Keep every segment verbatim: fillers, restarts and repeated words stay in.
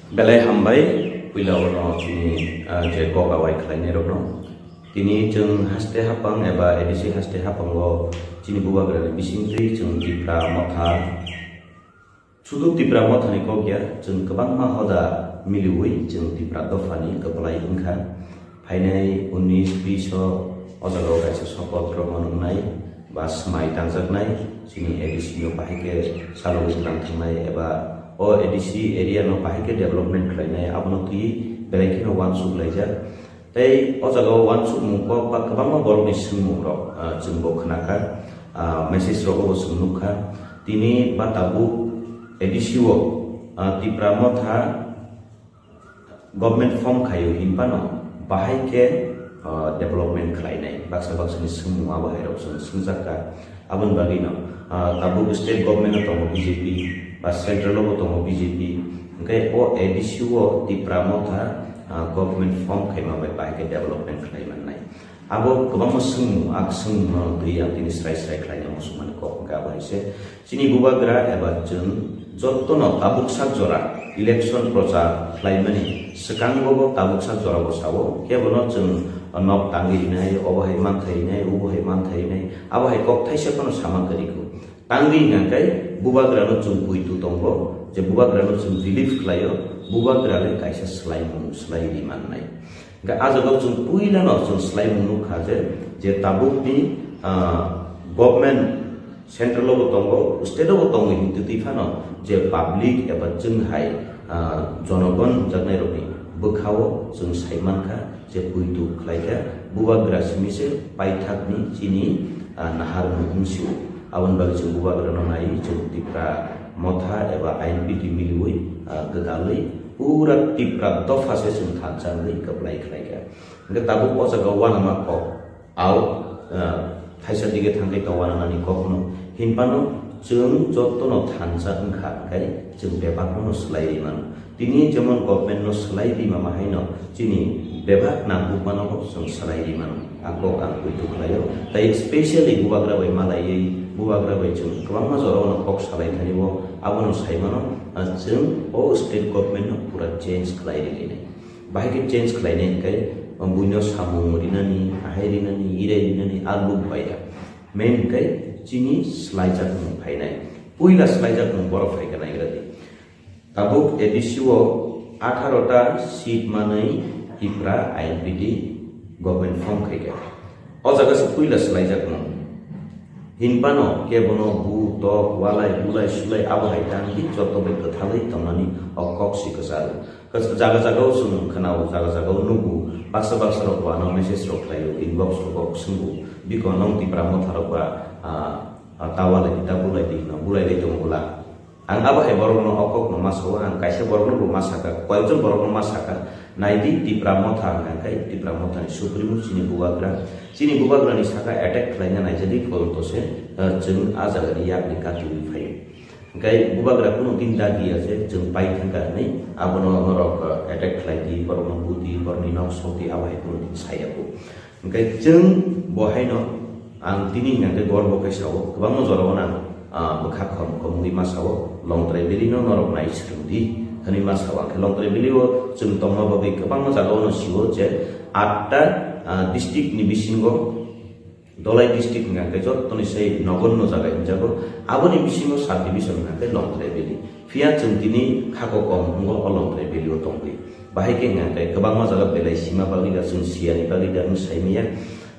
Belai hambai, puila ono chini, ah, je kok awai khlainai rokno. Tini chwng haste hapang eba A D C haste hapango chini bubagrani bisingtwi chwng Tipra Motha, sudu Tipra Mothani kok ya, chwng kwbangma hoda miliwi chwng Tipra dophani kwplai wngkha. Phainai unis bis o, o jagao kaisa sopoth rwma nungnai ba swmai tangjaknai, chini A D C no bahai khe salogwi gwnang thangnai eba o A D C area no bahai khe development khlainai, abono twi belai kheno uansuk laijak. Tei o jagao uansukmung kok ba kwbangma borokni swngmung rok, ah, chwng bo khnakha, ah, message rogo bo chwng nukha. Tini ba tabuk A D C o, ah, Tipra Motha government form khaio hinphano bahai khe, ah, development khlainai. Baksa baksani swngmung abo hai rok chwng swngjak kha. Aboni bagwi no, ah, tabuk state government o tongo B J P, ba central o bo tongo B J P. Hwnkhe o A D C o Tipra Motha, ah, government form khaima bai bahai khe development khlai mannai. Abo kwbangma swngmung, a swngmung no twi ang tini srai srai khlaina muchungmani kok hwnkhe abo hai se. Chini bubagra eba chwng jottono tabuk sak jora election prochar khlaimani swkango bo tabuk sak jora bo sao, kebono chwng nok tangwi rinai, obo hai manthai rinai, ubo hai manthai rinai, abo hai kok thaisa phano sama kwrwi kho. Tangwi hwnkha khe bubagrano chwng poito tongo, je bubagrano chwng believe khlaio, bubagra le kaisa swlaimung swlai ri mannai. Hwnkhe ah jagao chwng puilano chwng swlaimung nukha je, je tabukni, ah, government central o bo tongo, state o bo tongo hinwi twi phano je public eba chwng hai, ah, jonogon hwnjaknai rokni bwkhao chwng sai mankha je poito khlaikha bubagra simi se paithakni chini, ah, naharmung wngsio. Aboni bagwi chwng bubagrano naiwi chwng Tipra Motha eba I N P T miliwi, ah, gwdalwi pura Tipra dopha se chwng thansa wngwi kwplai khlaikha. Hwnkhe tabuk o jaga uanama kok, au, ah, thaisa dige thangkhe to uananani kokno hinphano chwng jottono thansa wngkha, hwnkhe chwng bebakno swlaiwi mano. Tini jemon government no swlai di mama haino chini bebak nangkukmano bo chwng swlai di mano. Ang kok ang poito khlaio. Tai specially bubagra bai malaiwi, bubagra bai chwng kwbangma jorao no kok salai thani bo abono sai mano, ah, chwng o state government no pura change khlai ri khe nai. Bahai khe change khlainai hwnkhe, buino samung rinani, ahai rinani, irai rinani, a luk bai ya. Main hwnkhe chini swlaijakmung phainai. Puila swlaijakmung borok phaikha naigra di. Tabuk A D C o atharo ta seat manwi Tipra I N P T government form khaikha. O jaga se puila swlaijakmung. Hinphano kebono bu, tok, walai, bulai, sulai abo hai tangwi joto bai kwthalwi tongnani o kok si kwcharo. Kwch-, jaga jagao chwng khwnao, jaga jagao nugo, baksa baksa rok bo ano message rok khlaio, inbox rogo swngbo, biko nwng Tipra Motha rok ba, ah, ah, ta walai di, ta bulai di hwnwi bulai lai tongo bwla. Ang abo hai borokno o kokno ma sao, ang kaisa borokno bo ma sakha, koyekjon borokno ma sakha, nai di Tipra Motha hwnka khe Tipra Mothani supremo chini bubagra, chini bubagrani saka attack khlaina naijadi kolto se, ah, chwng a jagani yakni katiwi phaio. Hwnkhe bubagra kunu din dagiya je chwng pai thangkha hwnwi abono norok, ah, attack khlai di, borokno bu di, borokni nok sok di, abo hai kunu din saya bo. Hwnkhe chwng bo haino ang tini hwnkhe gorbo khe sao, kwbangma jorao nang, ah, bwkha khom khom wngwi ma sao, Longtrai Valley no norok nai swrwng di hwnwi ma sao. Hwnkhe Longtrai Valley o chwng tongma bagwi kwbangma jagao no sio je atta, ah, district ni bisingo Dholai district hwnka khe jottoni se nogonno jaga hinjago. Aboni bisingo sub division hwnka khe Longtrai Valley. Phiya chwng tini khako kom wngo o Longtrai Valley o tongwi. Bahai khe hwnka khe kwbangma jaga belai sima bagwi da, chwng siyani bagwi da wng saimanya.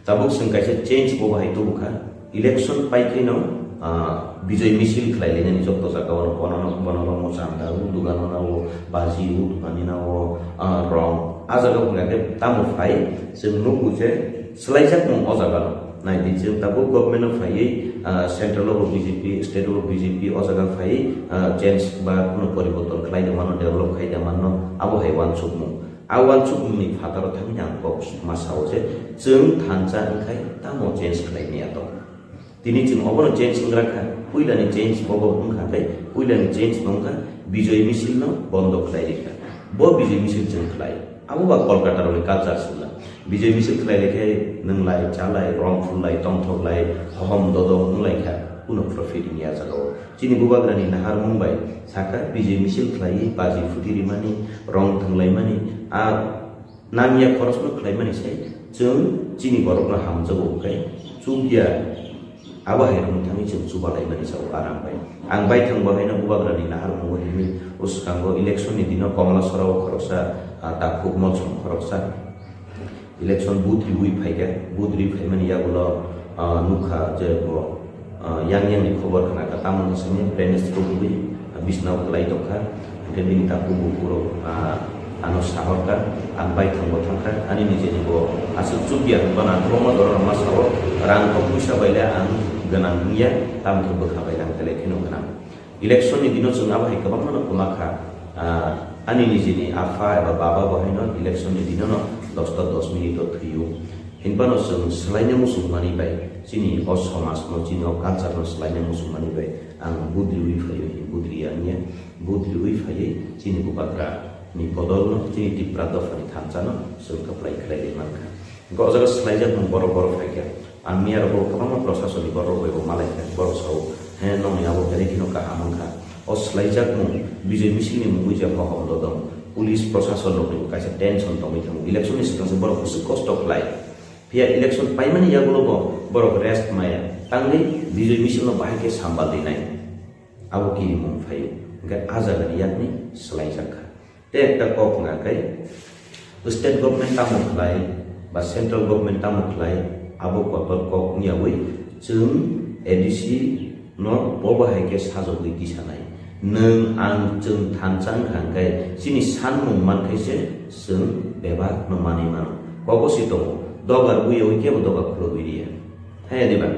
Tabuk chwng kaisa change bo bahai tubukha. Election pai kheno, ah, bijoi misil khlai lainani jotto jaga o, bono, bono romo chanda o, dugano na o, baji o, dugani na o, ah, rong. A jaga hwnka khe tamo phai chwng nukgo je swlaijakmung o jaga no. Nai di, chwng tabuk government o phaiwi, ah, central o bo B J P, state o bo B J P, o jaga phaiwi, ah, change ba kuno poriborton khlai de mano, develop khai de mano, abo hai uansukmung. A uansukmung ni phataro thangwi ang kok ma sao je, chwng thansa wngkhai tamo change khlai maya tong. Tini chwng obono change wngkha, puilani change bobo wngkha khe, puilani change wngkha, bijoi misil no bondo khlai rikha. Bo bijoi misil chwng khlai. Abo ba Kolkata rokni culture sila. Bijoi misil khlai rikhe nwnglai, chalai, rong phullai, tongthoklai, hohom dodok wnglai kha. Kuno profit wngya jagao. Chini bubagrani naharmung bai saka bijoi misil khlaiwi baji phuti rimani, rong thwnglaimani, a nangya khorosno khlaimani sai chwng chini borokno hamjago hwnkhe chukya abo hai rwngthangwi chwng chubalaimani sao aram bai. Ang baithang bo haino bubagrani naharmungo himwi bwskango election ni dino Komla Sorao khoroksa, ah, takhuk Molsom khoroksa. Election booth riwi phaikha, booth riwi phaimani yagulo, ah, nukha je bo, ah, yang yang ni khobor khna kha, tamo hwnwi simi brain stroke wngwi, ah, bisnao kwlai tongkha, hwnkhe bini takhuk bukhuk rok, ah, ano sahorkha, ang baithang bo thangkha, ani nijeni bo aswk chukya hwnba nang kwbangma borok rok ma sao, rang kok puisa bai le ang gwnang wngya, tamo khe bwkha bai le ang belai kheno gwnang. Election ni dino chwng abo hai kwbangma no kwma kha. Ah, ani nijini apha eba baba bo haino election ni dino no dos ta dos minute o thwiyo. Hinphano chwng swlaina muchung mani bai chini o somaj no, chini o culture no swlaina muchung mani bai ang booth riwi phaio, booth riya wngya, booth riwi phaiwi chini bubagra ni bodol no, chini Tipra dopha ni thansa no chwng kwplai khlai ri mankha. Hwnkhe o jaga swlaijakmung borok borok phaikha. Ang miya rokbo kwbangma proshasoni borok rok bai bo malaikha. Borok sao, "He, nokni abo belai kheno kaham wngkha." O swlaijakmung Bijay Misil ni mungwi je hohom dodom, police proshason rokni bo kaisa tension tongwi thango. Election ni swkang se borok bwswk kosto khlai. Phiya election paimani yagulo bo borok rest maya. Tangwi Bijay Misil no bahai khe sambal rinai. Abo kirimung phaio. Hwnkhe a jagani yakni swlaijakha. Tei ekta kok wngkha khe, state government tamo khlai ba central government tamo khlai, abo kotor kok wngyawi chwng A D C no bo bahai khe sajagwi tisanai. Nwng ang chwng thansa wngkha hwnkhe chini sanmung mankhe se chwng bebak no manwi mano. Kobo si tongo, dogar buiyawi kebo doga khulogwi riya. Haya diba,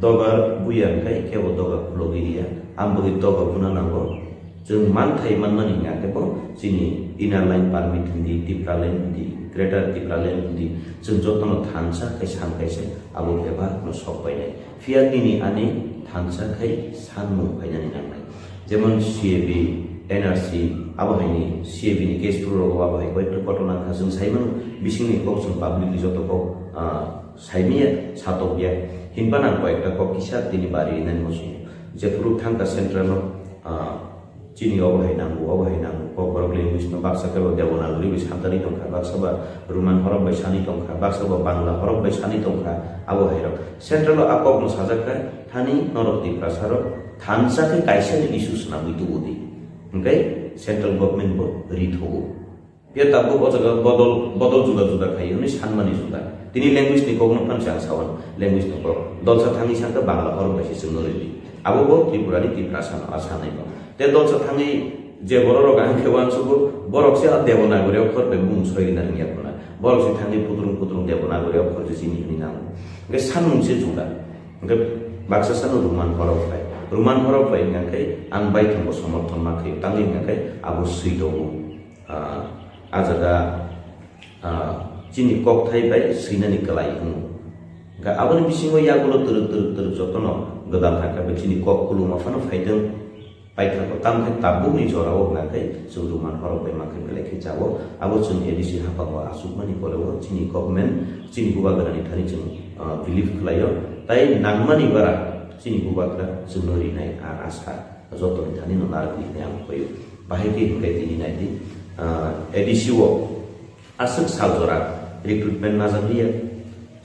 dogar buiya hwnkhe kebo doga khulogwi riya. Ang bagwi doga buna nango. Chwng manthai manmani hwnkha khe bo chini Inner Line Permit hindi, Tipraland hindi, Greater Tipraland hindi, chwng jotono thansa khai san kaisa abo bebak no sok painai. Phiya nini ani thansa khai sanmung phainani nangnai. Jemon C A B, N R C, abo haini C A B ni case phuru rogo abo hai koyekta kotona wngkha. Chwng sai mano bisingni kok chwng publicly joto kok, ah, saimiya, satokya. Hinba nang koyekta kok kisa tini bari nani muchungo. Jephuru thangkha central o, ah, Chini obo hai nango, obo hai nango. Kokborok language no baksa kebo Devanagari bai sanani tongkha, baksa ba Roman horop bai sani tongkha, baksa ba Bangla horop bai sani tongkha, abo hai rok. Central o a kok no sajak kha, thani norok Tiprasa rok thansa khe kaisa ni issue swnamwi tubu di. Hwnkhe central government bo ri thogo. Phiya tabuk o jaga bodol, bodol juda juda khai hwnwi sanmani juda. Tini language ni kokno phano chang sawan, language ni kok. Dolsa thangwi sankha Bangla horok bai se chwngno rwdi. Abo bo Tripura ni Tiprasa no a sanai bo. Te dolsa thangwi je borok rok ang khe uansugo, borok se a Devanagari okhor bai bumung soi rina rwngya khuna. Borok se thangwi putrung putrung Devanagari okhor je chini hwnwi nango. Hwnkhe sanmung se juda. Hwnkhe baksa sano Roman horok bai. Roman horok bai hwnkha khe ang bai thangbo somorthon ma khaio. Tangwi hwnkha khe abo swi tongo. Ah, a jaga, ah, chini kokthai bai swinani kwlai hwnwi. Hwnkhe aboni bisingo yagulo twrwk twrwk twrwk jotono gwdal thangkha bai chini kok kuluma phano phaitwng paithago. Tamo khe tabukni jorao hwnkha khe chwng Roman horok bai mankhe belai khe jao. Abo chwng A D C haphango achukmani boreo chini government, chini bubagrani thani chwng, ah, believe khlaio. Tai nangmani bara chini bubagra chwngno rinai ang asa. Jotoni thani no narwkdi hwnwi ang khoio. Bahai khe hwnkhe tini naidi, ah, A D C o aswk sal jora recruitment najak liya.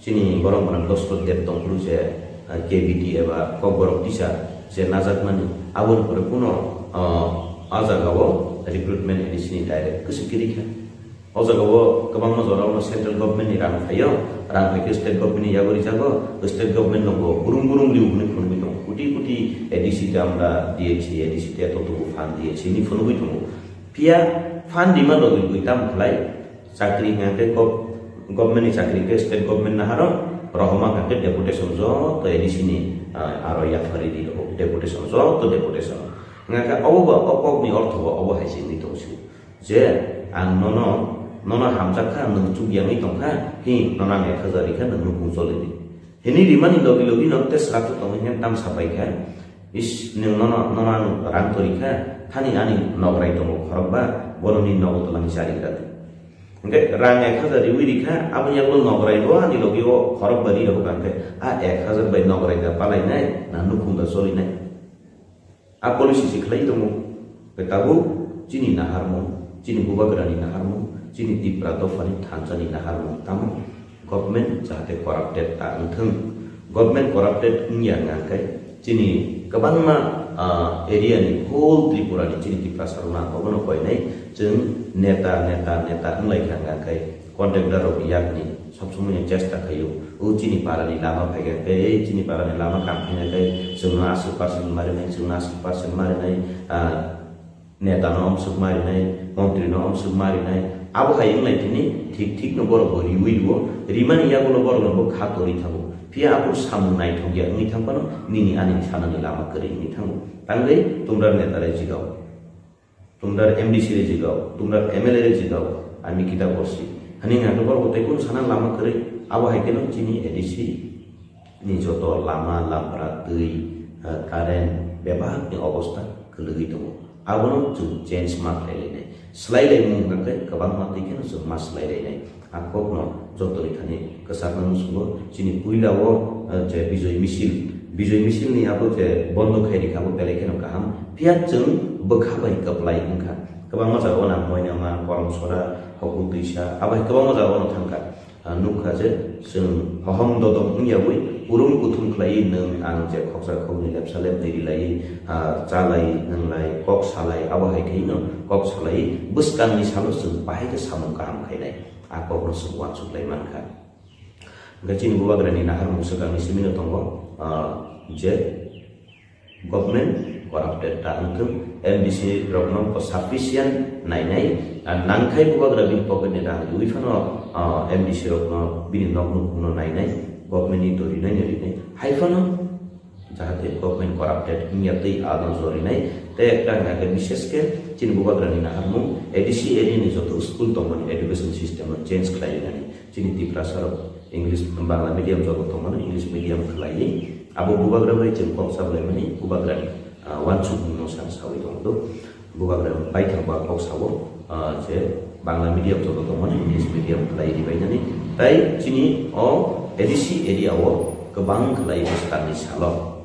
Chini borok mwnang Doskot Deb tongphuru je, ah, K B T eba Kokborok tisa je najakmani, aboni pore kuno, ah, a jagao recruitment A D C ni direct kwswk khe rikha. O jagao kwbangma jorao no central government ni rang phaio, rang phai khe state government ni yago rijago, state government no bo burum burum riu hwnwi phunugwi tongo. Koti koti A D C te amra diyesi, A D C te eto tubu fund diyesi hwnwi phunugwi tongo. Phiya fund rima logi bui tamo khlai, chakri hwnkha khe gov-, government ni chakri khe state government naharo, rohorma hwnkha khe deputation joto A D C ni, ah, aro yaphari di rw, deputation joto deputation. Hwnkha khe obo ba o kokni ortho bo obo hai se wngwi tong sio. Je ang nono, nono hamjak kha, nwng chuk yangwi tong kha, hi, nono ang ek hajar rikha, nwng nukung choli di. Hini rimani logi logi no tei swrapsa tongwi hwn tam sapai kha, is, nwng nono, nono ang rang to rikha, thani ani nograi tongo khorokba, bono nini nogo twlangwi chari gra di. Hwnkhe rang ek hajar riwi rikha, aboni yagulo nograi bo ani logi o khorok bai ri rok hwnkhe a ek hajar bai nograi da palainai na nukhung da cholinai. A policy se khlai tongo. Hwnkhe tabuk chini naharmung, chini bubagrani naharmung, chini Tipra dophani thansa ni naharmung tamo government jahate corrupted ta wngthwng. Government corrupted wngya hwnkhe chini kwbangma, ah, area ni whole Tripura ni chini Tiprasa rok nang obono koinai chwng neta, neta, neta wnglaikha hwnkhe contractor rok yakni sob somoi chesta khaio. O chini para ni lama phaikha khe, ei chini para ni lama kam khaina khe chwngno aswk percent marinai, chwngno aswk percent marinai, ah, Neta no omswk ma rinai, montri no omswk ma rinai, abo hai wng lai tini thik thik no borok bo riwi rwo, rimani yagulo borok no bo kha tori thango. Phiya aphuru samung naithok ya wngwi thang phano nini ani sanani lama kwrwi wngwi thango. Tangwi tumrar neta re jigao, tumrar M D C re jigao, tumrar M L A re jigao, ami kita borsi. Hani hwnkhe borok bo tei kunu sana lama kwrwi, abo hai kheno chini A D C ni joto lama, lampra, twi, ah, current, bebak ni obosta kwlwgwi tongo. Abono chwng change ma khlai lainai. Swlai laimung hwnkhe kwbangma twi kheno chwng ma swlai lainai. A kokno joto ni thani kwchakna muchungo chini puila o, ah, je Bijoy Misil, Bijoy Misil ni abo je bondo khai rikha abo belai kheno kaham. Phiya chwng bwkha bai kwplai wngkha. Kwbangma jaga o nang Moinama, Koromsora, Hokutwisa, abo hai kwbangma jaga o thangkha. Ah, nukha je chwng hohom dodom wngyawi kurum kuthum khlaiwi nwng ang je khoksa khoknwi lepsa lepnwi rilaiwi, ah, chalai nwnglai kok salai abo hai khe no kok salai bwskangni salo chwng bahai khe samung kaham khainai a kokno chwng uansuk lai mankha. Hwnkhe chini bubagrani naharmung swkangni simino tongo, ah, je Government corrupted ta wngthwng, M D C rokno bo sufficient nainai, ar nangkhai bubagra bini pocket ni rang riwi phano, ah, M D C rokno bini nok nukhungno nainai, government ni to rinai no rinai, hai phano jahate government corrupted wngya twi ano jorinai, tei ekta hwnkhe bishesh khe chini bubagra ni naharmung A D C area ni joto school tongmani education system no change khlai rinani. Chini Tiprasa rok English, Bangla medium joto tongmano, English medium khlaiwi abo bubagra bai chwng kok sablaimani bubagrani, ah, uansukmungno sa sawi tongo. Bubagra baithang ba kok sao, ah, je Bangla medium joto tongmano, English medium khlai ribainani. Tai chini o A D C area o kwbang khlai bwskangni salo.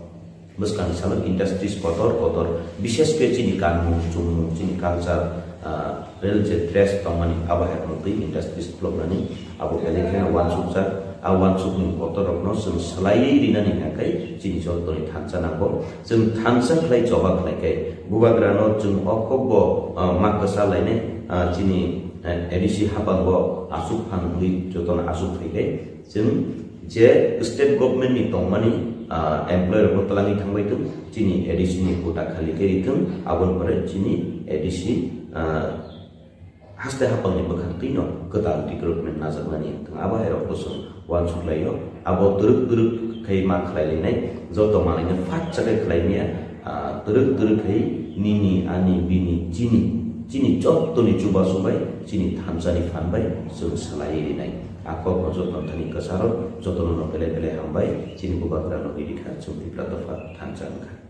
Bwskangni salo industries kotor kotor, bishesh khe chini kanmung chumung, chini culture, ah, rel je dress tongmani abo hai tongtwi industries khuloknani abo belai kheno uansukjak. A uansukmung kotor rokno chwng swlaiwi rinani hwnkhe chini jotoni thansa nango. Chwng thansa khlai choba khlai khe bubagrano chwng o kokbo, ah, ma kwsa lainai, ah, chini, eh, A D C haphango aswk phan wngwi jotono aswk phai khe. Chwng je state government ni tongmani, ah, employee rokno twlangwi thangbai thung, chini A D C ni quota khali khe rithung, aboni pore chini A D C, ah, haste haphangni bwkhak twino kwtal recruitment najakmani wngthung. Abo hai rok bwswng uansuk laio, abo twrwk twrwk khe ma khlai lainai, joto manwino phatsa khe khlai maya, ah, twrwk twrwk khe nini, ani, bini, chini, chini jottoni chubachu bai, chini thansani phan bai chwng swlaiwi rinai. A kokno joto thani kwcharo, jotono no belai belai hambai, chini bubagrano rikha chwng Tipra dopha thansa wngkha.